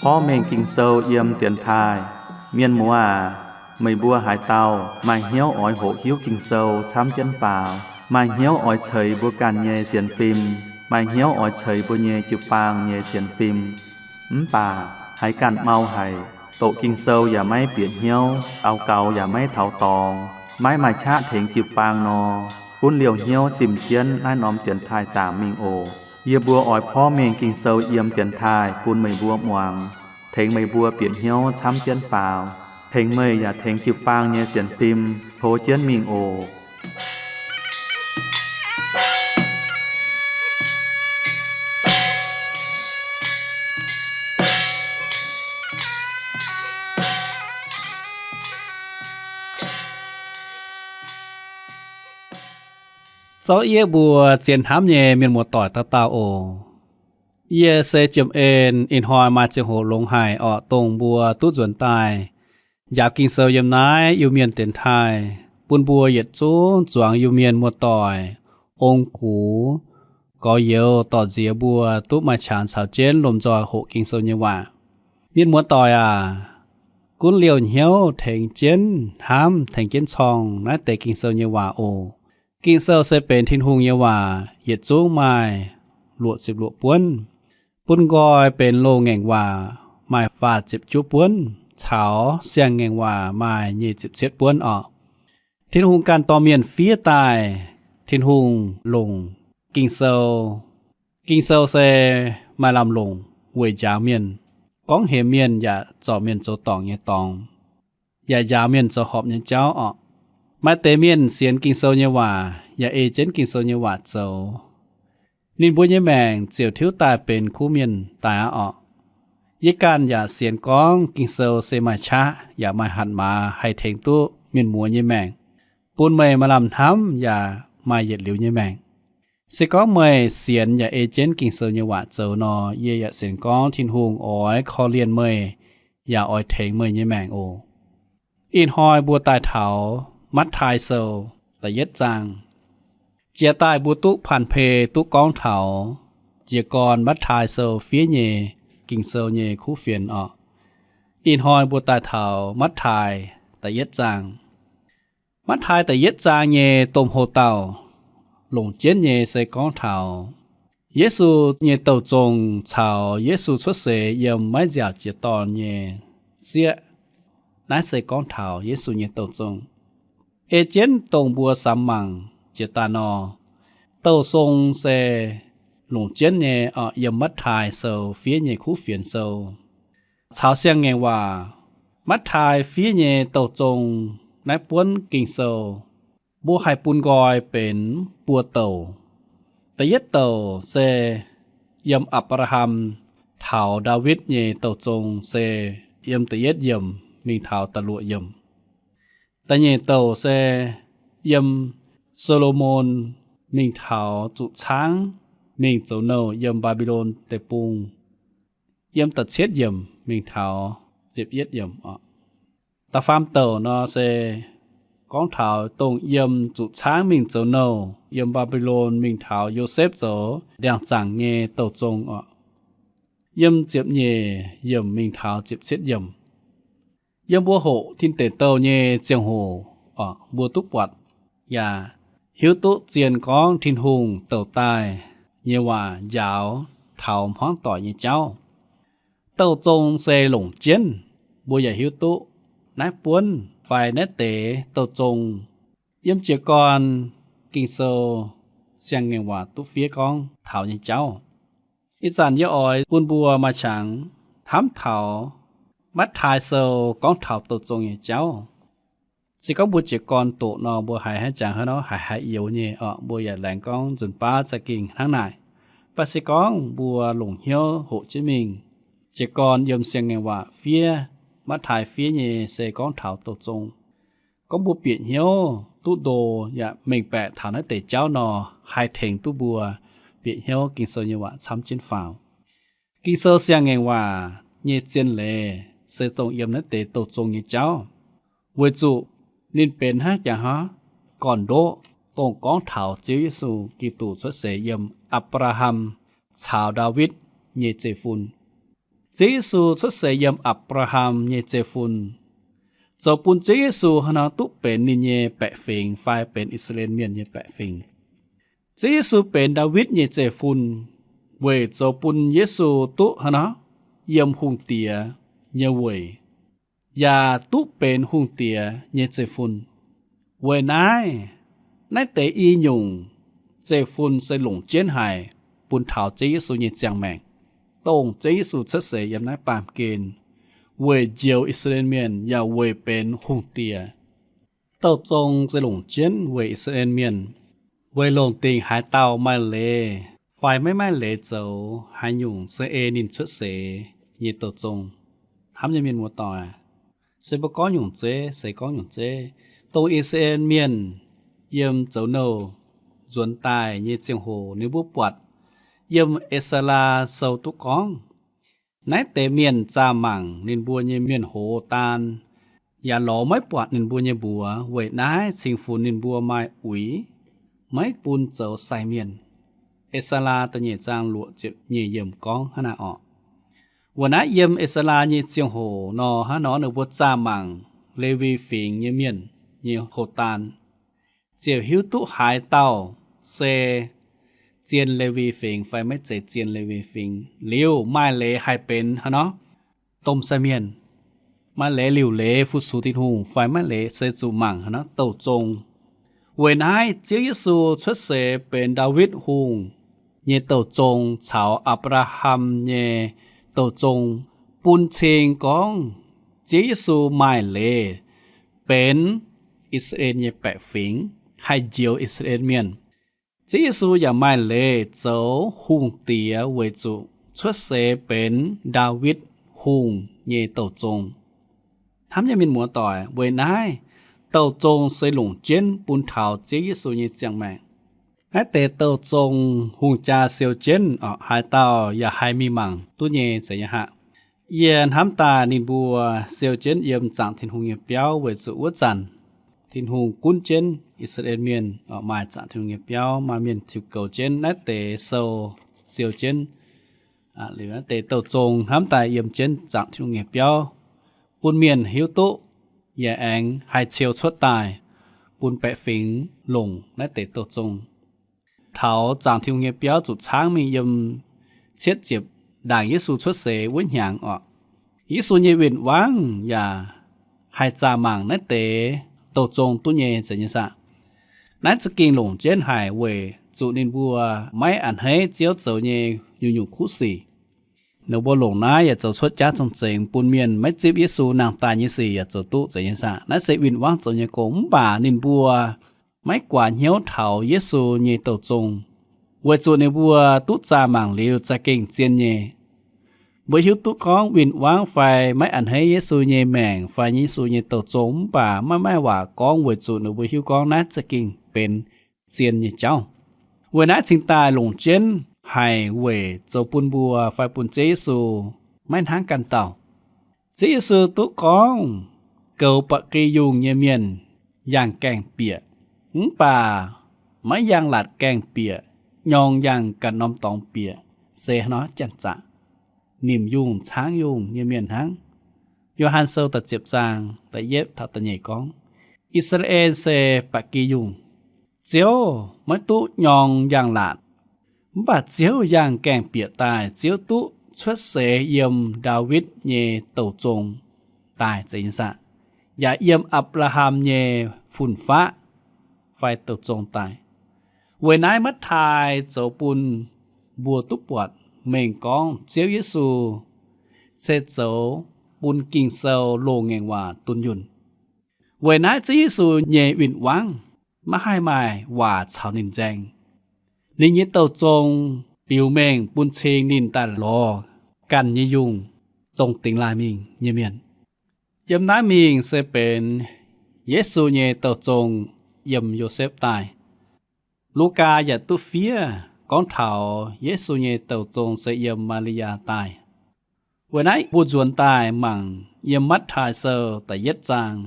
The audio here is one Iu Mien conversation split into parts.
Porv mengh Ging-Sou yiem dienx taaih. Mienh muoz aac, meih mbuo haaix dauh maaih hnyouv oix hoqc hiuv Ging-Sou camv jienv faaux, maaih hnyouv oix ceix mbuo ganh nyei sienx fim, maaih hnyouv oix ceix mbuo nyei jiu-baang nyei sienx fim, mv baac haiz ganh mau haic, doqc Ging-Sou yaac maiv bieqc hnyouv, daux gaux yaac maiv taux dorngx, maiv maaih qaqv tengx jiu-baang nor, gunv liouh hnyouv zimh jienv naaiv norm dienx taaih zaangc mingh oc. Yie mbuo oix porv mengh Ging-Sou yiem dienx taaih bun meih mbuo muangx, tengx meih mbuo bieqc hnyouv camv jienv faaux, tengx meih yaac tengx jiu-baang nyei sienx fim tov jienv mingh oc. Zorqv yie mbuo zien hnamv nyei mienh muoz-doic dauh dauh oc. Yie se Jiem En. Ih hnoi maaih ziangh hoc longx haic orqc, dongh mbuo duqv nzuonx daaih njaaux Ging-Sou yiem naaiv Iu-Mienh dienx taaih, bun mbuo yietc zungv zuangx Iu-Mienh muoz-doic, ong-gux, gorx-youz, dorc-nziex mbuo duqv maaih qangx caux jienv lomh nzoih hoqc Ging-Sou nyei waac. Mienh muoz-doic aac, gunv liouh hnyouv tengx jienv hnamv, tengx jienv corng naaiv deix Ging-Sou nyei waac oc. Ging-Sou se benx Tin-Hungh nyei waac, yietc zungv maaih luoqc ziepc luoqc buonv. Bun nqoi benx loz-ngaengc waac maaih faah ziepc juov buonv, caux siang-ngaengc waac maaih nyic ziepc cietv buonv orqc. Tin-Hungh ganh dorh mienh fiev daaih, Tin-Hungh longc Ging-Sou. Ging-Sou se maaih lamh longc weic njaaux mienh, gorngv hemx mienh yaac zorc mienh zoux dorngc nyei dorngx, yaac njaaux mienh zoux horpc nyei jauv orqc. Maaih deix mienh sienx Ging-Sou nyei waac, yaac ei jienv Ging-Sou nyei waac zoux, ninh mbuo nyei maengc ziouc tiuv daaih benx kuv mienh daaih aqv orqc. Yie ganh yaac sienx gorngv Ging-Sou se maaih qaqv yaac maaih hatc maaz haih tengx duqv mienh muoz nyei maengc, bun meih maaih lamh hnamv yaac maaih yietc liuz nyei maengc. Se gorngv meih sienx yaac ei jienv Ging-Sou nyei waac zoux nor, yie yaac sienx gorngv Tin-Hungh oix korv-lienh meih, yaac oix tengx meih nyei maengc oc. Ih hnoi mbuo daaih taux Matv^taai Sou da'yietv zaang. Jiex daaih mbuo duqv panh pei duqv gorngv taux jiez gorn Matv^taai Sou fiev nyei Ging-Sou nyei kuv fienx orqc. Ih hnoi mbuo daaih taux Matv^taai da'yietv zaang. Matv^taai da'yietv zaang nyei domh houx-dauh longc jienv nyei se gorngv taux Yesu nyei douh zong caux Yesu cuotv seix yiem maiv nziaauc jiex dorn nyei sieqv. Naaiv se gorngv taux Yesu nyei douh zong. Ei jienv dongh mbuo samx mangc jiex daaih nor, douh zong se longc jienv nyei orqc, yiem Matv^taai Sou fiev nyei kuv fienx sou caux siang-ngaengc waac. Matv^taai fiev nyei douh zong naaiv buonv Ging-Sou, mbuo haih bun nqoi benx buo douc. Da'yietv douc se yiem Apc^laa^ham taux Ndaawitv nyei douh zong se yiem da'yietv yiemc mingh taux da'luoqc yiemc. Da'nyeic douc se yiem So^lo^morn mingh taux zuqc caangv mingh zoux nouh yiem Mbaa^mbi^lon Deic-Bung, yiem da'cietv yiemc mingh taux ziepc yietv yiemc oc. Da'faam douc nor se gorngv taux dongh yiem zuqc caangv mingh zoux nouh yiem Mbaa^mbi^lon mingh taux Yosepv zoux ndiangx-zaangc nyei douh zong oc. Yiem ziepc nyeic yiemc mingh taux ziepc cietv yiemc. Yiem mbuo hoqc Tin Deic Douh nyei ziangh hoc oc, mbuo duqv buatc yaac hiuv duqv zien gorngv Tin-Hungh douc daaih nyei waac njaaux taux hmuangv doic nyei jauv. Douh zong se longc jienv, mbuo yaac hiuv duqv naaiv buonv fai naaiv deix douh zong yiem jiez gorn Ging-Sou siang-ngaengc waac duqv fiev gorngv taux nyei jauv. Ih zanc yie oix bun mbuo maaih qangx hnamv taux Matv^taai Sou gorngv taux douh zong nyei jauv. Se gorngv mbuo jiez gorn doqc nor, mbuo haiz hnangv jangx hnangv nor haiz haiz youx nyei oc. Mbuo yaac laengz gorngv nzunc baav za'gengh hnangv naaic. Mv baac se gorngv mbuo longc hnyouv hoqc jienv mingh, jiez gorn yiem siang-ngaengc waac fiev, Matv^taai fiev nyei se gorngv taux douh zong. Gorngv mbuo bieqc hnyouv duqv ndo yaac mengh baeqc taux naaiv deix jauv nor, haih tengx duqv mbuo bieqc hnyouv Ging-Sou nyei waac camv jienv faaux. Ging-Sou siang-ngaengc waac nyei zien leiz se dongh yiem naaiv deix douh zong nyei jauv, weic zuqc ninh benx hnangv jangx hnangv gorn-ndoqv, dongh gorngv taux Ziouv Yesu Giduc cuotv seix yiem Apc^laa^ham caux Ndaawitv nyei zeiv-fun. Ziouv Yesu cuotv seix yiem Apc^laa^ham nyei zeiv-fun, zoux bun Ziouv Yesu hnangv nor duqv benx ninh nyei baeqc fingx fai benx I^saa^laa^en Mienh nyei baeqc fingx. Ziouv Yesu benx Ndaawitv nyei zeiv-fun, weic zoux bun Yesu duqv hnangv nor yiem hungh diex nyei weic, yaac duqv benx hungh diex nyei zeiv-fun. Weic naaiv, naaiv deix i nyungc zeiv-fun se longc jienv haic bun taux Ziouv Yesu nyei ziangh maengc, dongh Ziouv Yesu cuotv seix yiem naaiv baamh gen weic njoux I^saa^laa^en Mienh yaac weic benx hungh diex. Douh zong se longc jienv weic I^saa^laa^en Mienh, weic longc dingc haaix dauh maaih leiz fai maiv maaih leiz zoux haaix nyungc se ei ninh cuotv seix nyei douh zong. Hnamv nyei mienh muoz-doic, se mbuo gorngv nyungc zeiv, se gorngv nyungc zeiv, dongh I^saa^laa^en Mienh yiem zoux nouh nzuonx daaih nyei ziangh hoc ninh mbuo buatc yiem Esalaa Sou duqv gorngv, naaiv deix mienh zaah mangc ninh mbuo nyei mienh hoz daan, yaac lorz maiv buatc ninh mbuo nyei mbuox. Weic naaiv cingx funx ninh mbuo maaih uix, maiv bun zoux sai mienh. Esalaa da'nyeic zaang luoqc ziepc nyeic yiemc gorngv hnangv naaiv orqc. Weic naaiv yiem Esalaa nyei ziangh hoc nor, hnangv nor ninh mbuo zaah mangc Lewi Fingx nyei mienh nyei houx daan, ziouc hiuv duqv haaix dauh se zien Lewi Fingx fai maiv zeiz zien Lewi Fingx. Liuz maaih leiz haih benx hnangv nor domh sai mienh, maaih leiz liuc leiz fu-sux Tin-Hungh fai maiv leiz se zuqc mangc hnangv nor douh zong. Weic naaiv Ziouv Yesu cuotv seix benx Ndaawitv Hungh nyei douh zong caux Apc^laa^ham nyei douh zong, bun cing gorngv Ziouv Yesu maaih leiz benx I^saa^laa^en nyei baeqc fingx, haih njoux I^saa^laa^en Mienh. Ziouv Yesu yaac maaih leiz zoux hungh diex weic zuqc cuotv seix benx Ndaawitv Hungh nyei douh zong. Hnamv nyei mienh muoz-doic, weic naaiv douh zong se longc jienv bun taux Ziouv Yesu nyei ziangh maengc. Naaiv deix douh zong hungh jaa siou jienv orqc, haaix dauh yaac haih mingh mangc duqv nyei zeiz nyei haic. Yie hnamv daaih ninh mbuo siou jienv yiem zaangc Tin-Hungh nyei biauv weic zuqc wuov zanc Tin-Hungh gunv jienv I^saa^laa^en Mienh orqc, maaih zaangc Tin-Hungh nyei biauv, maaih mienh ziux goux jienv naaiv deix sou siou jienv. Liuz naaiv deix douh zong hnamv daaih yiem jienv zaangc Tin-Hungh nyei biauv, bun mienh hiuv duqv, yaac aengx haih ciou cuotv daaih bun baeqc fingx longc naaiv deix douh zong. Taux zaangc Tin-Hungh nyei biauv zuqc caangv mingh yiem cietv ziepc ndaangc Yesu cuotv seix wuov hnyangx orqc, Yesu nyei win-wangv yaac haih zaah mangc naaiv deix douh zong duqv nyei zeiz nyei saah. Naaiv za'gengh longc jienv haic weic zuqc ninh mbuo maiv a'hneiv Ziouv zoux nyei nyungc-nyungc kuv sic. Ninh mbuo longc naaiv yaac zoux cuotv jaav zong-zengx bun mienh maiv zipv Yesu nangh daaih nyei sic yaac zoux duqv zeiz nyei saah. Naaiv se win-wangv zoux nyei gong, mv baac ninh mbuo maiv guaax hnyouv taux Yesu nyei douh zong, weic zuqc ninh mbuo duqv zaah mangc liuz za'gengh zien nyei. Mbuo hiuv duqv gorngv win-wangv fai maiv a'hneiv Yesu nyei maengc fai Yesu nyei douh zong, mv baac maiv maaih waac gorngv weic zuqc ninh mbuo hiuv gorngv naaiv za'gengh benx zien nyei jauv. Weic naaiv cingx daaih longc jienv haic weic zoux bun mbuo fai bun Ziouv Yesu maiv hnangv ganh dauh. Ziouv Yesu duqv gorngv, goux ba'gi yungh nyei mienh yangh gaengh bieqc, mv baac maiv yangh laatc gaengh bieqc, nyorng yangh ganh norm dorngx bieqc, se hnangv nor janx-zaqc, nimc yungh caangv yungh nyei mienh hnangv. Yo^han Sou da'ziepc zaang da'yietv taux da'nyeic gorngv, I^saa^laa^en se ba'gi yungh. Ziouv maiv duqv nyorng yangh laatc, mv baac Ziouv yangh gaengh bieqc daaih. Ziouv duqv cuotv seix yiem Ndaawitv nyei douh zong daaih zeiz nyei saah, yaac yiem Apc^laa^ham nyei fun-faqv fai douh zong daaih. Weic naaiv Matv^taai zoux bun mbuo duqv buatc mengh gorngv Ziouv Yesu se zoux bun Ging-Sou loz-ngaengc waac dunh yunh. Weic naaiv Ziouv Yesu nyei win-wangv maiv haih maaih waac caux ninh nzaeng. Ninh nyei douh zong biux mengh bun cing ninh daaih lorz ganh nyei yungh, dongh dingx laaih mingh nyei mienh. Yiem naaiv mingh se benx Yesu nyei douh zong yiem Yosepv daaih. Lugaa yaac duqv fiev gorngv taux Yesu nyei douh zong se yiem Maa^li^yaa daaih. Weic naaiv mbuo nzuonx daaih mangc yiem Matv^taai Sou da'yietv zaang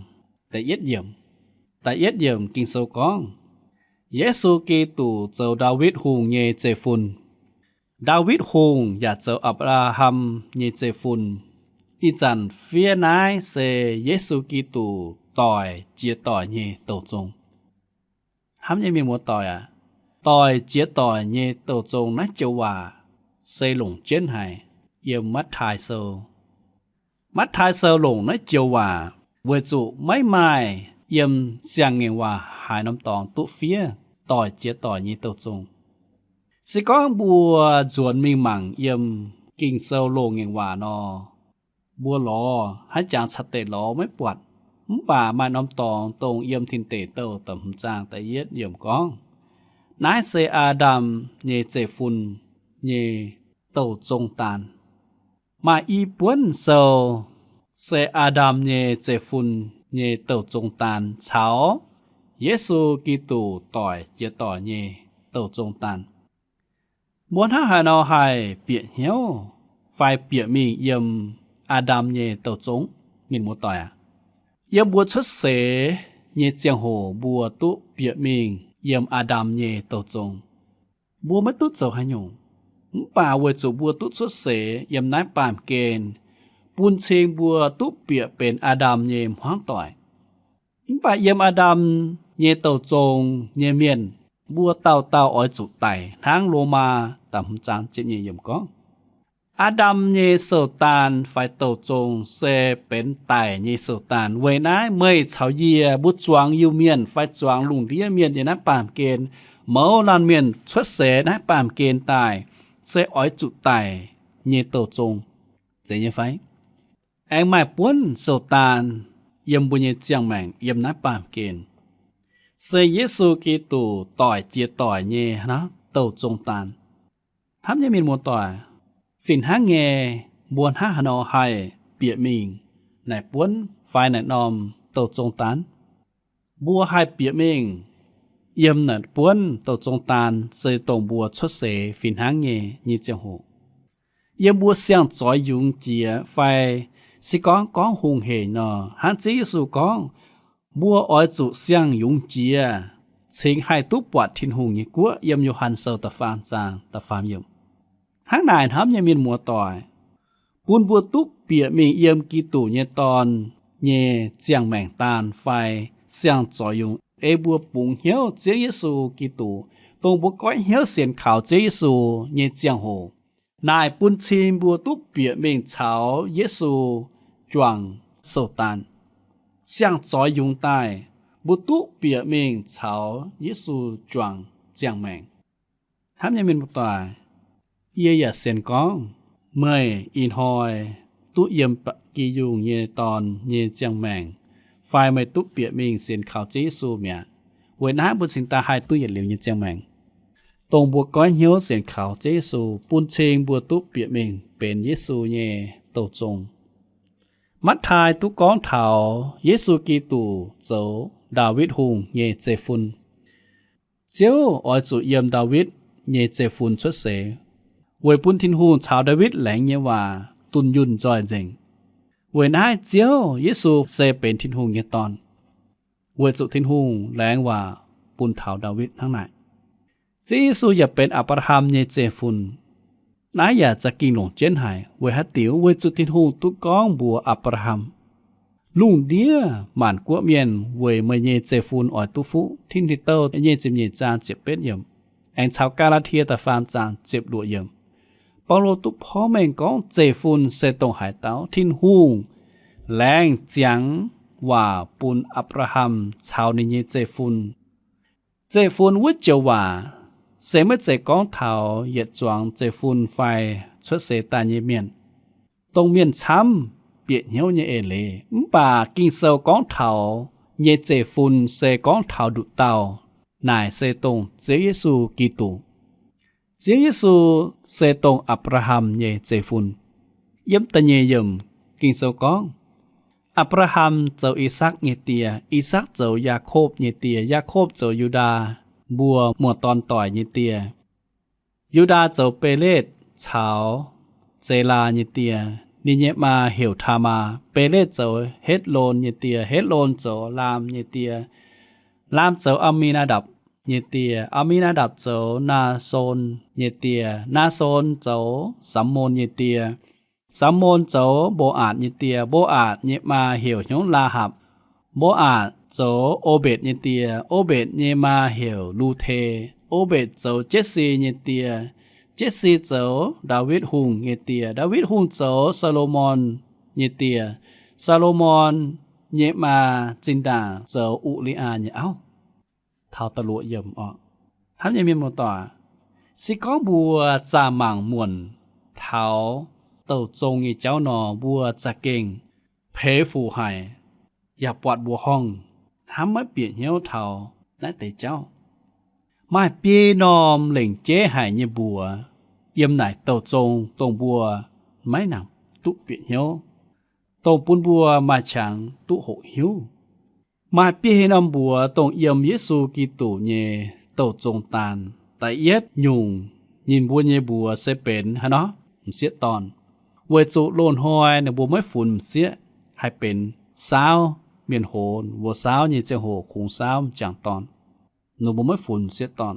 da'yietv yiemc. Da'yietv yiemc Ging-Sou gorngv, Yesu Giduc zoux Ndaawitv Hungh nyei zeiv-fun. Ndaawitv Hungh yaac zoux Apc^laa^ham nyei zeiv-fun. Ih zanc fiev naaiv se Yesu Giduc doic jiex doic nyei douh zong. Hnamv nyei mienh muoz-doic aac, doic jiex doic nyei douh zong naaiv joux waac se longc jienv haic yiem Matv^taai Sou. Matv^taai Sou longc naaiv joux waac weic zuqc maiv maaih yiem Siang-Ngaengc Waac haaix norm dorngx duqv fiev doic jiex doic nyei douh zong. Se gorngv mbuo nzuonx mingh mangc yiem Ging-Sou loz-ngaengc waac nor, mbuo lorz haaix jangx caux deix lorz maiv buatc, mv baac maaih norm dorngx dongh yiem Tin Deic Douh da'hmz zaang da'yietv yiemc gorngv, naaiv se Aa^ndam nyei zeiv-fun nyei douh zong daan. Maaih i buonv sou se Aa^ndam nyei zeiv-fun nyei douh zong daan caux Yesu Giduc doic jiex doic nyei douh zong daan. Mbuo hnangv haaix nor haih bieqc hnyouv fai bieqc mingh yiem Aa^ndam nyei douh zong? Mienh muoz-doic aac, yiem mbuo cuotv seix nyei ziangh hoc mbuo duqv bieqc mingh yiem Aa^ndam nyei douh zong. Mbuo maiv duqv zoux haaix nyungc, mv baac weic zuqc mbuo duqv cuotv seix yiem naaiv baamh gen, bun cing mbuo duqv bieqc benx Aa^ndam nyei hmuangv doic. Mv baac yiem Aa^ndam nyei douh zong nyei mienh, mbuo dauh dauh oix zuqc daic hnangv Lomaa da'hmz zaang ziepc nyeic yiemc gorngv. Aa^ndam nyei sou-daan fai douh zong se benx daic nyei sou-daan. Weic naaiv meih caux yie mbuo zuangx Iu-Mienh fai zuangx lungh ndiev mienh yiem naaiv baamh gen, mouz laanh mienh cuotv seix naaiv baamh gen daaih se oix zuqc daic nyei douh zong. Zeiz nyei fai? Aengx maaih buonv sou-daan yiem mbuo nyei ziangh maengc yiem naaiv baamh gen, se Yesu Giduc doic jiex doic nyei hnangv douh zong daan. Hnamv nyei mienh muoz-doic, fih hnangv nyei, mbuo hnangv haaix nor haih bieqc mingh naaic buonv fai naaic norm douh zong daan? Mbuo haih bieqc mingh yiem naaic buonv douh zong daan se dongh mbuo cuotv seix fih hnangv nyei nyei ziangh hoc. Yiem mbuo siang-zoix yungz jiex fai se gorngv gorngv hungh heic nor, hnangv Ziouv Yesu gorngv, mbuo oix zuqc siang yungz jiex, cingx haih duqv buatc Tin-Hungh nyei guoqv, yiem Yo^han Sou da'faam zaang da'faam yiemc. Hnangv naaic hnamv nyei mienh muoz-doic, bun mbuo duqv bieqc mingh yiem Giduc nyei Dorn nyei ziangh maengc daan fai siang-zoix yungz, ei mbuo bungx hnyouv Ziouv Yesu Giduc, dongh mbuo goiv hnyouv sienx kaux Ziouv Yesu nyei ziangh hoc. Naaic bun cing mbuo duqv bieqc mingh caux Yesu juangc sou-daan. Siang-zoix yungz daaih, mbuo duqv bieqc mingh caux Yesu juangc ziangh maengc. Hnamv nyei mienh muoz-doic, yie yaac sienx gorngv meih ih hnoi duqv yiem ba'gi yungh nyei dorn nyei ziangh maengc, fai meih duqv bieqc mingh sienx kaux Ziouv Yesu mi'aqv. Weic naaiv mbuo cingx daaih haih duqv yietc liuz nyei ziangh maengc, dongh mbuo goiv hnyouv sienx kaux Ziouv Yesu, bun cing mbuo duqv bieqc mingh benx Yesu nyei douh zong. Matv^taai duqv gorngv taux Yesu Giduc zoux Ndaawitv Hungh nyei zeiv-fun. Ziouv oix zuqc yiem Ndaawitv nyei zeiv-fun cuotv seix, weic bun Tin-Hungh caux Ndaawitv laengz nyei waac dunh yunh nzoih nzengc. Weic naaiv Ziouv Yesu se benx Tin-Hungh nyei Dorn, weic zuqc Tin-Hungh laengz waac bun taux Ndaawitv hnangv naaic. Ziouv Yesu yaac benx Apc^laa^ham nyei zeiv-fun. Naaiv yaac za'gengh longc jienv haic. Weic haaix diuc? Weic zuqc Tin-Hungh duqv gorngv mbuox Apc^laa^ham, lungh ndiev maanc guoqv mienh weic meih nyei zeiv-fun oix duqv fuqv. Tin Deic Douh nyei ziepc nyeic zaang ziepc betv yiemc, aengx caux Gaa^laa^tie da'faam zaang ziepc luoqc yiemc, Baulo duqv porv mengh gorngv zeiv-fun se dongh haaix dauh. Tin-Hungh laengz ziangx waac bun Apc^laa^ham caux ninh nyei zeiv-fun. Zeiv-fun wuov joux waac se maiv zeiz gorngv taux yietc zuangx zeiv-fun fai cuotv seix daaih nyei mienh, dongh mienh camv bieqc hnyouv nyei eix leiz. Mv baac Ging-Sou gorngv taux nyei zeiv-fun se gorngv taux nduqc dauh, naaic se dongh Ziouv Yesu Giduc. Ziouv Yesu se dongh Apc^laa^ham nyei zeiv-fun. Yiem da'nyeic yiemc Ging-Sou gorngv, Apc^laa^ham zoux I^sakc nyei die, I^sakc zoux Yaakopv nyei die, Yaakopv zoux Yu^ndaa, mbuo muoz-dorn doic nyei die. Yu^ndaa zoux Beletv caux Zelaa nyei die, ninh nyei maa heuc Taamaa. Beletv zoux Hetv^lon nyei die, Hetv^lon zoux Laam nyei die, Laam zoux Am^mi^naa^ndapc. nyei die, Aa^mi^naa^ndapc zoux Naa^son nyei die, Naa^son zoux Samc^mon nyei die, Samc^mon zoux Mbo^aatc nyei die. Mbo^aatc nyei maa heuc hnyouv Laa^hapc. Mbo^aatc zoux O^mbetc nyei die. O^mbetc nyei maa heuc Lu^te. O^mbetc zoux Jetv^si nyei die. Jetv^si zoux Ndaawitv Hungh nyei die. Ndaawitv Hungh zoux Saa^lo^morn nyei die. Saa^lo^morn nyei maa zinh ndaangc zoux U^li^yaa nyei auv. Taux da'luoqc yiemc oc. Hnamv nyei mienh muoz-doic, se gorngv mbuo zaah mangc muonc taux douh zong nyei jauv nor, mbuo za'gengh peix fuc haic, yaac buatc mbuoqc horngh, hnamv maiv bieqc hnyouv taux naaiv deix jauv. Maaih biei norm lengc jeiv haic nyei mbuox yiem naaic douh zong dongh mbuo maiv nangc duqv bieqc hnyouv, dongh bun mbuo maaih qangx duqv hoqc hiuv. Maaih biei norm mbuox dongh yiem Yesu Giduc nyei douh zong daan. Da'yietv nyungc ninh mbuo nyei mbuox se benx haaix nor? M'sieqv dorn. Weic zuqc loz-hnoi ninh mbuo maiv funx m'sieqv, haih benx saauv, mienh hoz mbuo saauv nyei ziangh hoc kungx saauv m'jangc dorn. Ninh mbuo maiv funx m'sieqv dorn.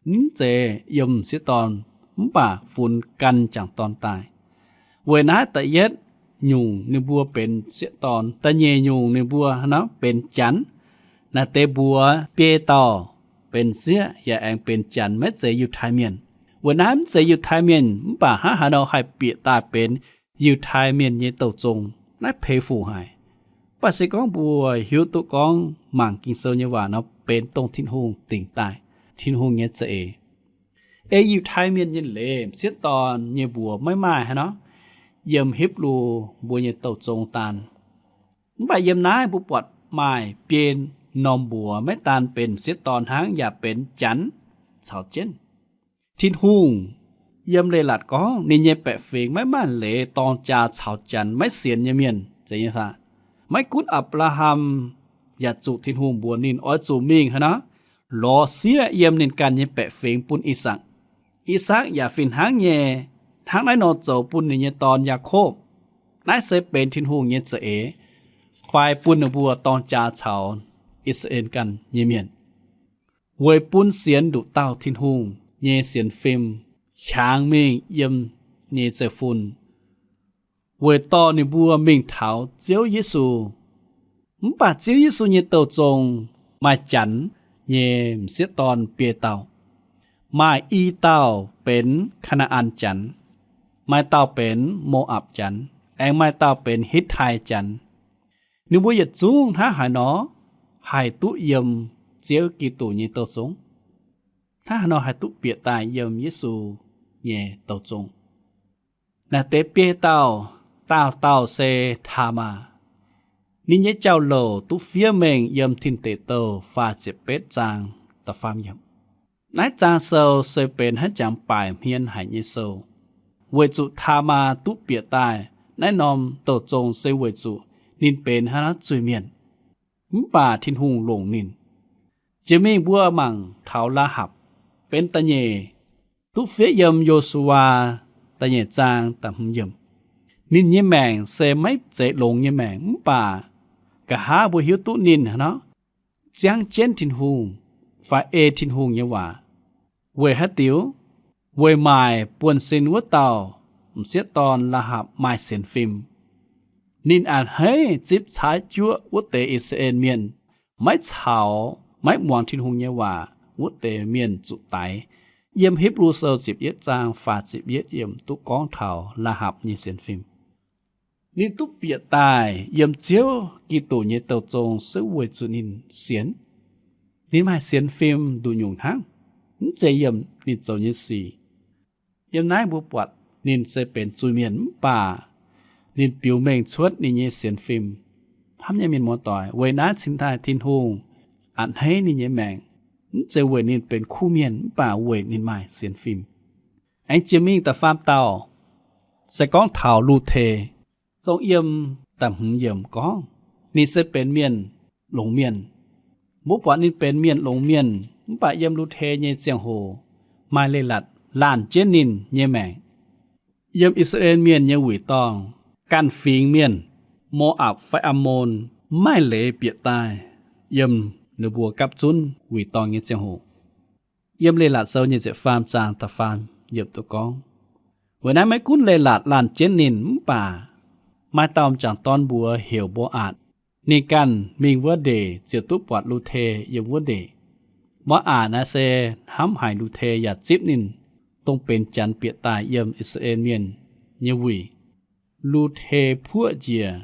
Mv zeiz yiem m'sieqv dorn, mv baac funx gan m'jangc dorn daaih. Weic naaiv da'yietv nyungc ninh mbuo benx m'sieqv dorn, da'nyeic nyungc ninh mbuo nor benx janx. Naaiv deix mbuox biei dauh benx m'sieqv yaac aengx benx janx, maiv zeiz Yiutai Mienh. Weic naaiv mv zeiz Yiutai Mienh, mv baac hnangv haaix nor haih bieqc daaih benx Yiutai Mienh nyei douh zong, naaiv peix fuc haic. Mv baac se gorngv mbuo hiuv duqv gorngv mangc Ging-Sou nyei waac nor, benx dongh Tin-Hungh dingc daaih, Tin-Hungh nyei za'eix. Ei Yiutai Mienh nyei leiz, m'sieqv dorn nyei mbuox maiv maaih haaix nor yiem Hipv^lu mbuo nyei douh zong daan. Mv baac yiem naaiv mbuo buatc maaih biei norm mbuox maiv daan benx m'sieqv dorn hnangv, yaac benx janx caux jienv. Tin-Hungh yiem leiz-latc gorngv ninh nyei baeqc fingx maiv maaih leiz dorng jaa caux janx maiv sienx nyei mienh. Zeiz nyei aqv. Maiv gunv Apc^laa^ham yaac zuqc Tin-Hungh mbuox ninh oix zuqc mingh haaix nor, lorz sieqv yiem ninh ganh nyei baeqc fingx bun I^sakc. I^sakc yaac fih hnangv nyei, hnangv naaiv nor zoux bun ninh nyei dorn, Yaakopv. Naaiv se benx Tin-Hungh nyei za'eix fai bun ninh mbuo dorng jaa caux I^saa^laa^en ganh nyei mienh. Weic bun sienx nduqc dauh Tin-Hungh nyei sienx fim hiaangx mingh yiem nyei zeiv-fun, weic dorh ninh mbuo mingh taux Ziouv Yesu. Mv baac Ziouv Yesu nyei douh zong maaih janx nyei m'sieqv dorn biei dauh. Maaih i dauh benx Kaa^naa^an Janx, maaih dauh benx Mo^apc Janx, aengx maaih dauh benx Hitv^tai Janx. Ninh mbuo yietc zungv hnangv haaix nor haih duqv yiem Ziouv Giduc nyei douh zong? Hnangv haaix nor haih duqv bieqc daaih yiem Yesu nyei douh zong? Naaiv deix biei dauh, dauh dauh se Taamaa. Ninh nyei jauv-louc duqv fiev mengh yiem Tin Deic Douh faah ziepc betv zaang da'faam yiemc. Naaiv zaang sou se benx haaix jangx baaic hmien haic nyei sou, weic zuqc Taamaa duqv bieqc daaih naaiv norm douh zong se weic zuqc ninh benx haaix nor zuiz-mienh. Mv baac Tin-Hungh longc ninh. Jiex mingh mbuo mangc taux Laahapc, benx da'nyeic, duqv fiev yiem Yo^su^waa da'nyeic zaang da'hmz yiemc. Ninh nyei maengc se maiv zeiz longx nyei maengc, mv baac nqa'haav mbuo hiuv duqv ninh nor, ziangv jienv Tin-Hungh fai ei Tin-Hungh nyei waac. Weic haaix diuc? Weic maaic buonv-sin wuov dauh m'sieqv dorn Laahapc maaih sienx fim. Ninh a'hneiv zipv caaiv juoqv wuov deix I^saa^laa^en Mienh, maiv caux, maiv muangx Tin-Hungh nyei waac wuov deix mienh zuqc daix. Yiem Hipv^lu Sou ziepc yietv zaang faah ziepc yietv yiemc duqv gorngv taux Laahapc nyei sienx fim. Ninh duqv bieqc daaih yiem Ziouv Giduc nyei douh zong se weic zuqc ninh sienx. Ninh maaih sienx fim nduqc nyungc hnangv, mv zeiz yiem ninh zoux nyei sic. Yiem naaiv mbuo buatc ninh se benx zuiz-mienh mv baac ninh biux mengh cuotv ninh nyei sienx fim. Hnamv nyei mienh muoz-doic, weic naaiv cingx daaih Tin-Hungh a'hneiv ninh nyei maengc, mv zeiz weic ninh benx kuv mienh mv baac weic ninh maaih sienx fim. Aengx jiex mingh da'faam dauh, se gorngv taux Lu^te, dongh yiem da'hmz yiemc gorngv, ninh se benx mienh longx mienh. Mbuo buatc ninh benx mienh longx mienh, mv baac yiem Lu^te nyei ziangh hoc maaih leiz-latc laanh jienv ninh nyei maengc. Yiem I^saa^laa^en Mienh nyei wuic dorngh, ganh fingx mienh, Mo^apc fai Ammon, mv maaih leiz bieqc daaih yiem ninh mbuo gapv zunv wuic dorngh nyei ziangh hoc. Yiem Leiz-Latc Sou nyic ziepc faam zaang da'faam yiemc duqv gorngv, weic naaiv maiv gunv Leiz-Latc laanh jienv ninh mv baac maaih dauh m'jangc dorn mbuox heuc Mbo^aatc. Ninh ganh mingh wuov ndeic ziouc duqv buatc Lu^te yiem wuov ndeic. Mbo^aatc naaiv se hnamv haic Lu^te yaac zipv ninh, dongh benx janx bieqc daaih yiem I^saa^laa^en Mienh nyei wuic. Lu^te puoqv njiec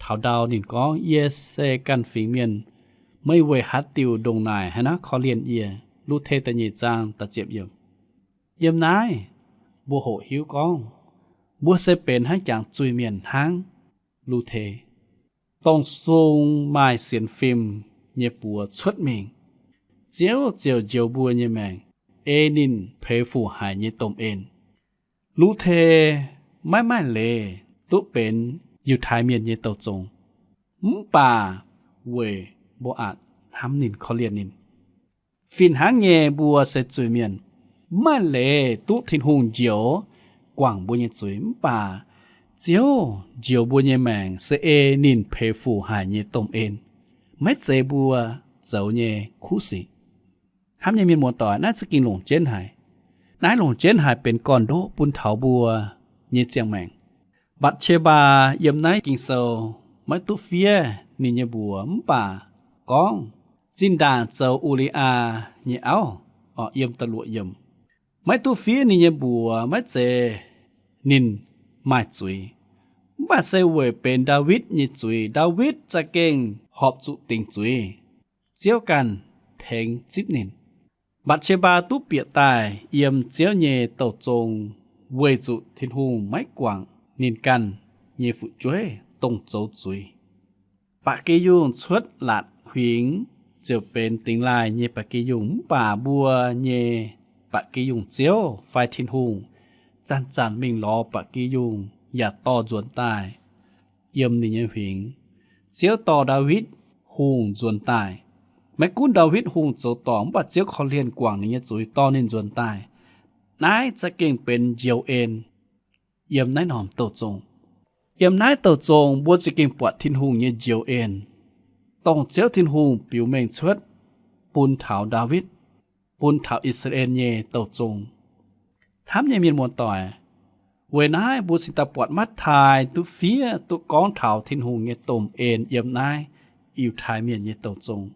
taux ndau, ninh gorngv, Yie se ganh fingx mienh, meih weic haaix diuc ndongc naaic hnangv naaiv korv-lienh yie? Lu^te da'nyeic zaang da'ziepc yiemc. Yiem naaiv mbuo hoqc hiuv gorngv, mbuo se benx hnangv jangx zuiz-mienh hnangv Lu^te, dongh sung maaih sienx fim nyei buoz cuotv mingh, Ziouv ziouc njoux mbuo nyei maengc, ei ninh peix fuc haic nyei domh en. Lu^te maiv maaih leiz duqv benx Yiutai Mienh nyei douh zong, mv baac weic Mbo^aatc hnamv ninh, korv-lienh ninh. Fih hnangv nyei, mbuo se zuiz-mienh, mv maaih leiz duqv Tin-Hungh njoux guangc mbuo nyei zuiz, mv baac Ziouv njoux mbuo nyei maengc se ei ninh peix fuc haic nyei domh en, maiv zeiz mbuo zoux nyei kuv sic. Hnamv nyei mienh muoz-doic, naaiv za'gengh longc jienv haic. Naaiv longc jienv haic benx gorn-ndoqv bun taux mbuo nyei ziangh maengc. Mbatc^qie^mbaa yiem naaiv Ging-Sou maiv duqv fiev ninh nyei mbuox mv baac gorngv zinh ndaangc zoux U^li^yaa nyei auv, yiem da'luoqc yiemc. Maiv duqv fiev ninh nyei mbuox maiv zeiz ninh maaih zuiz, mv baac se weic benx Ndaawitv nyei zuiz. Ndaawitv za'gengh horpc zuqc dingc zuiz, Ziouv ganh tengx zipv ninh. Mbatc^qie^mbaa duqv bieqc daaih yiem Ziouv nyei douh zong weic zuqc Tin-Hungh maiv guangc ninh ganh nyei fu'jueiv dongh zoux zuiz. Ba'gi yungh cuotv laatc huingx ziouc benx dingx laaih nyei ba'gi yungh, mv baac mbuo nyei ba'gi yungh Ziouv fai Tin-Hungh zanc-zanc mingh lorz ba'gi yungh yaac dorh nzuonx daaih yiem ninh nyei huingx. Ziouv dorh Ndaawitv Hungh nzuonx daaih. Maiv gunv Ndaawitv Hungh zoux dorngc, mv baac Ziouv korv-lienh guangc ninh nyei zuiz dorh ninh nzuonx daaih. Naaiv za'gengh benx njoux en yiem naaiv norm douh zong. Yiem naaiv douh zong mbuo za'gengh buatc Tin-Hungh nyei njoux en, dongh Ziouv Tin-Hungh biux mengh cuotv bun taux Ndaawitv, bun taux I^saa^laa^en nyei douh zong. Hnamv nyei mienh muoz-doic, weic naaiv mbuo cingx daaih buatc Matv^taai duqv fiev duqv gorngv taux Tin-Hungh nyei domh en yiem naaiv Yiutai Mienh nyei douh zong.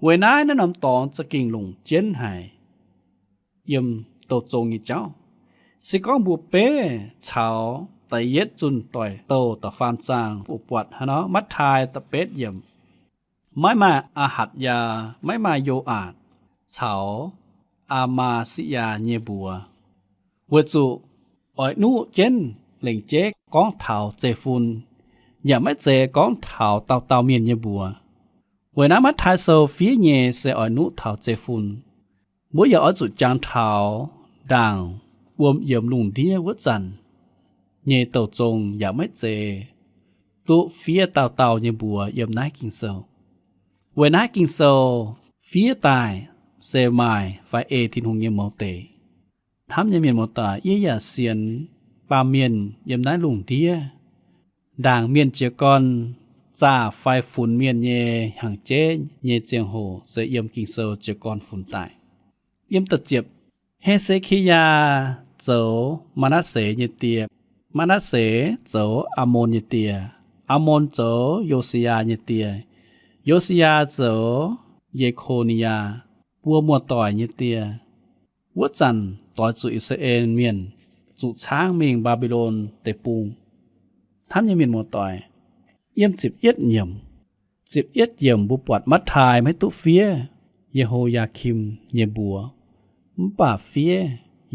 Weic naaiv naaiv norm dorngx za'gengh longc jienv haic yiem douh zong nyei jauv. Se gorngv mbuo beiv caux da'yietv zunh doic douh da'faam zaang oc buatc hnangv nor, Matv^taai da'betv yiemc, maiv maaih Aa^hatc^yaa, maiv maaih Yo^aatc caux Aa^maa^si^yaa nyei mbuox, weic zuqc oix nuqv jienv lengc jeiv gorngv taux zeiv-fun, yaac maiv zeiz gorngv taux dauh dauh mienh nyei mbuox. Weic naaiv Matv^taai Sou fiev nyei se oix nuqv taux zeiv-fun. Mbuo yaac oix zuqc jangx taux ndaangc wuom yiemx lungh ndiev wuov zanc nyei douh zong yaac maiv zeiz duqv fiev dauh dauh nyei mbuox yiem naaiv Ging-Sou. Weic naaiv Ging-Sou fiev daaih se maaih fai ei Tin-Hungh nyei mouz deix. Hnamv nyei mienh muoz-doic, yie yaac sienx baamh mienh yiem naaiv lungh ndiev, ndaangc mienh jiez gorn zaah fai funx mienh nyei hnyangx-jeiv nyei ziangh hoc se yiem Ging-Sou jiez gorn funx daaih. Yiem da'ziepc, He^se^ki^yaa zoux Maa^natv^se nyei die, Maa^natv^se zoux Aamon nyei die, Aamon zoux Yo^si^yaa nyei die, Yo^si^yaa zoux Ye^ko^ni^yaa, buo muoz-doic nyei die. Wuov zanc doix zuqc I^saa^laa^en Mienh zuqc caangv mingh Mbaa^mbi^lon Deic-Bung. Hnamv nyei mienh muoz-doic, yiem ziepc yietv nyiemc, ziepc yietv yiemc mbuo buatc Matv^taai maiv duqv fiev Ye^ho^yaa^kim nyei mbuox, mv baac fiev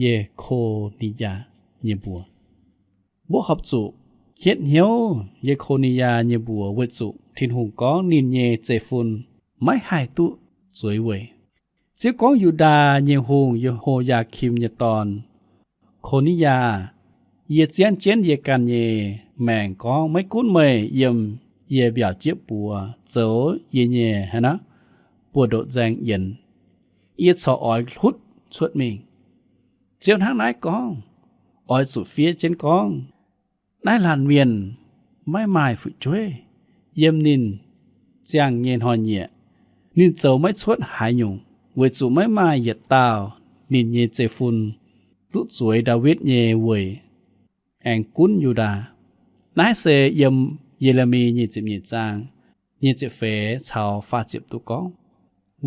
Ye^ko^ni^yaa nyei mbuox. Mbuo horpc zuqc hietv hnyouv Ye^ko^ni^yaa nyei mbuox weic zuqc Tin-Hungh gorngv ninh nyei zeiv-fun maiv haih duqv zueiz weic. Ziouv gorngv Yu^ndaa nyei hungh Ye^ho^yaa^kim nyei dorn, Ko^ni^yaa, yie ziangv jienv yie ganh nyei maengc gorngv, maiv gunv meih yiem yie mbiaauc jieqv buoz zoux yie nyei haaix nor buoz-ndoqv nzaeng yienx, yie corc oix hlutv cuotv mingh. Ziouv hnangv naaiv gorngv, oix zuqc fiev jienv gorngv, naaiv laanh mienh maiv maaih fu'jueiv yiem ninh ziangh nyei hnoi-nyieqc. Ninh zoux maiv cuotv haaix nyungc, weic zuqc maiv maaih yietc dauh ninh nyei zeiv-fun duqv zueiz Ndaawitv nyei weic aengx gunv Yu^ndaa. Naaiv se yiem Ye^le^mi nyic ziepc nyeic zaang nyic ziepc feix caux faah ziepc duqv gorngv,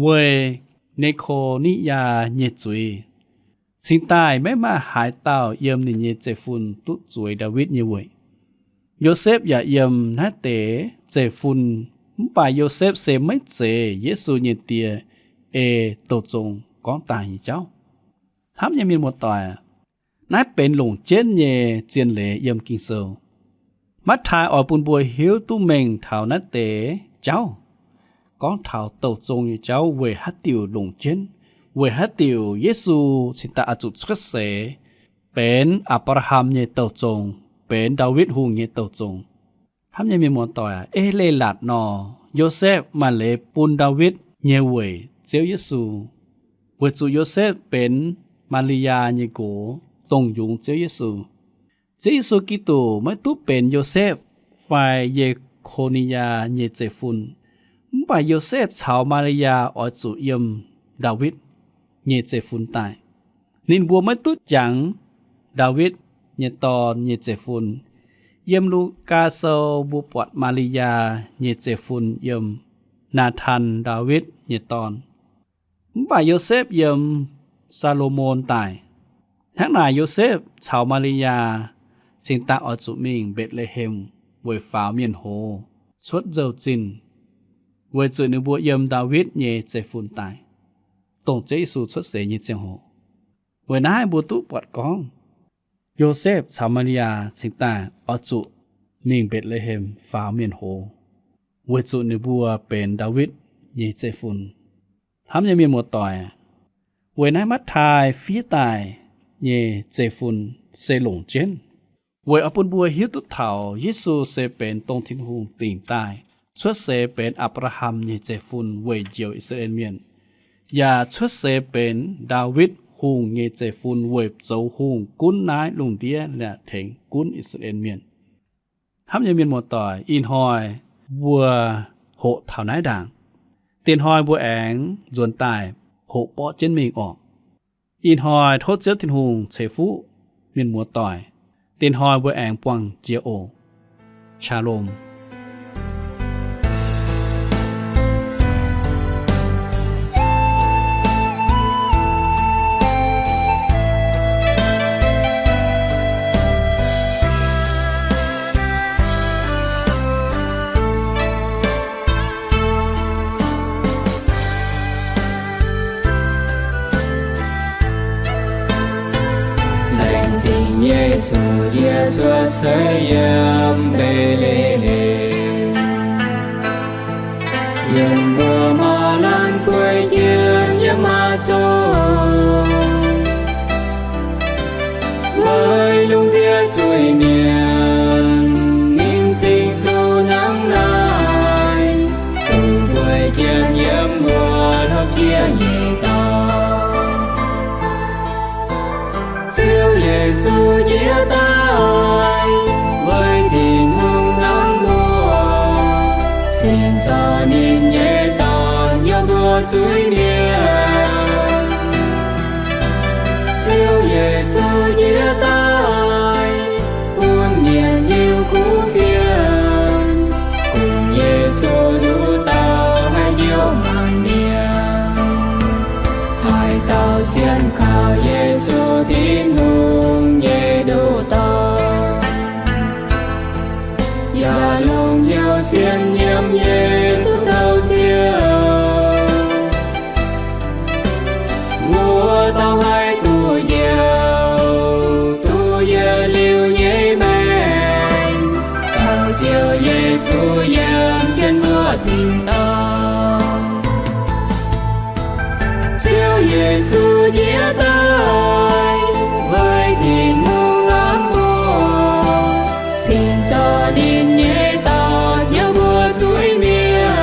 weic Ne^ko^ni^yaa nyei zuiz, cingx daaih maiv maaih haaix dauh yiem ninh nyei zeiv-fun duqv zueiz Ndaawitv nyei weic. Yosepv yaac yiem naaiv deix zeiv-fun, mv baac Yosepv se maiv zeiz Yesu nyei die ei douh zong gorngv daaih nyei jauv. Hnamv nyei mienh muoz-doic, naaiv benx longc jienv nyei zien leiz yiem Ging-Sou. Matv^taai oix bun mbuo hiuv duqv mengh taux naaiv deix jauv, gorngv taux douh zong nyei jauv weic haaix diuc longc jienv, weic haaix diuc Yesu cingx daaih oix zuqc cuotv seix benx Apc^laa^ham nyei douh zong, benx Ndaawitv Hungh nyei douh zong. Hnamv nyei mienh muoz-doic, ei leiz-latc nor, Yosepv maaih leiz bun Ndaawitv nyei weic Ziouv Yesu, weic zuqc Yosepv benx Maa^li^yaa nyei nqox, dongh yungz Ziouv Yesu. Ziouv Yesu Giduc maiv duqv benx Yosepv fai Ye^ko^ni^yaa nyei zeiv-fun, mv baac Yosepv caux Maa^li^yaa oix zuqc yiem Ndaawitv nyei zeiv-fun daaih. Ninh mbuo maiv duqv jangx Ndaawitv nyei dorn nyei zeiv-fun. Yiem Lugaa Sou mbuo buatc Maa^li^yaa nyei zeiv-fun yiem Naatan, Ndaawitv nyei dorn. Mv baac Yosepv yiem Saa^lo^morn daaih. Hnangv naaic, Yosepv caux Maa^li^yaa cingx daaih oix zuqc mingh Mbetc^le^hem weic faaux mienh hoz cuotv nzou-zinh, weic zuqc ninh mbuo yiem Ndaawitv nyei zeiv-fun daaih, dongh Ziouv Yesu cuotv seix nyei ziangh hoc. Weic naaiv mbuo duqv buatc gorngv, Yosepv caux Maa^li^yaa cingx daaih oix zuqc mingh Mbetc^le^hem faaux mienh hoz, weic zuqc ninh mbuo benx Ndaawitv nyei zeiv-fun. Hnamv nyei mienh muoz-doic, weic naaiv Matv^taai fiev daaih nyei zeiv-fun se longc jienv weic oix bun mbuo hiuv duqv taux Yesu se benx dongh Tin-Hungh dingc daaih cuotv seix benx Apc^laa^ham nyei zeiv-fun weic njoux I^saa^laa^en Mienh, yaac cuotv seix benx Ndaawitv Hungh nyei zeiv-fun weic zoux hungh gunv naaiv lungh ndiev yaac tengx gunv I^saa^laa^en Mienh. Hnamv nyei mienh muoz-doic, ih hnoi mbuo hoqc taux naaiv ndaangc. Dinh hnoi mbuo aengx nzuonx daaih hoqc borqv jienv mingh orqc. Ih hnoi tov Ziouv Tin-Hungh ceix fuqv mienh muoz-doic. Dinh hnoi mbuo aengx buangh jiex oc. Shalom. Laengz zingh Yesu yie cuotv seix yiem Mbetc^le^hem, yiem mbuo maaih laanh bueix jienv yiem maaz zong. Weic lungh ndiev zuiz-mienh mingh cing zuqc hnangv naaiv, zuqc bueix jienv yiem mbuo hlopv jiex nyei dorngx. Ziouv Yesu njiec daaih, weic Tin-Hungh hnamv mbuo, cingx zorc ninh nyei Dorn yiem mbuo zuiz-mienh. Ziouv Yesu njiec daaih, bun mienh hiuv kuv fienx, kungx Yesu nduqc dauh haih njoux maanc mienh. Haaix dauh sienx kaux Yesu, Tin-Hungh nyei nduqc dauh, yaac longc hnyouv sienx nyiemc Yesu zoux Ziouv, wuov dauh haih duqv njoux duqv yietc liuz nyei maengc, caux Ziouv Yesu yiem jienv wuov tin-dorngh. Ziouv Yesu njiec daaih, weic Tin-Hungh hnamv mbuo, cingx zorc ninh nyei Dorn yiem mbuo zuiz-mienh.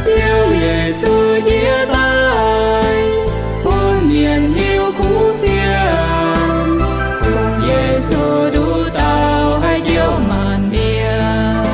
Ziouv Yesu njiec daaih, bun mienh hiuv kuv fienx, kungx Yesu nduqc dauh haih njoux maanc mienh.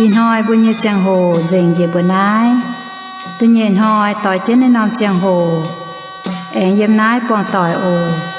Ih hnoi mbuo nyei ziangh hoc nzengc njiec mbuo naaiv. Da'nyeic hnoi doix jienv naaiv norm ziangh hoc, aengx yiem naaiv buangh doic oc.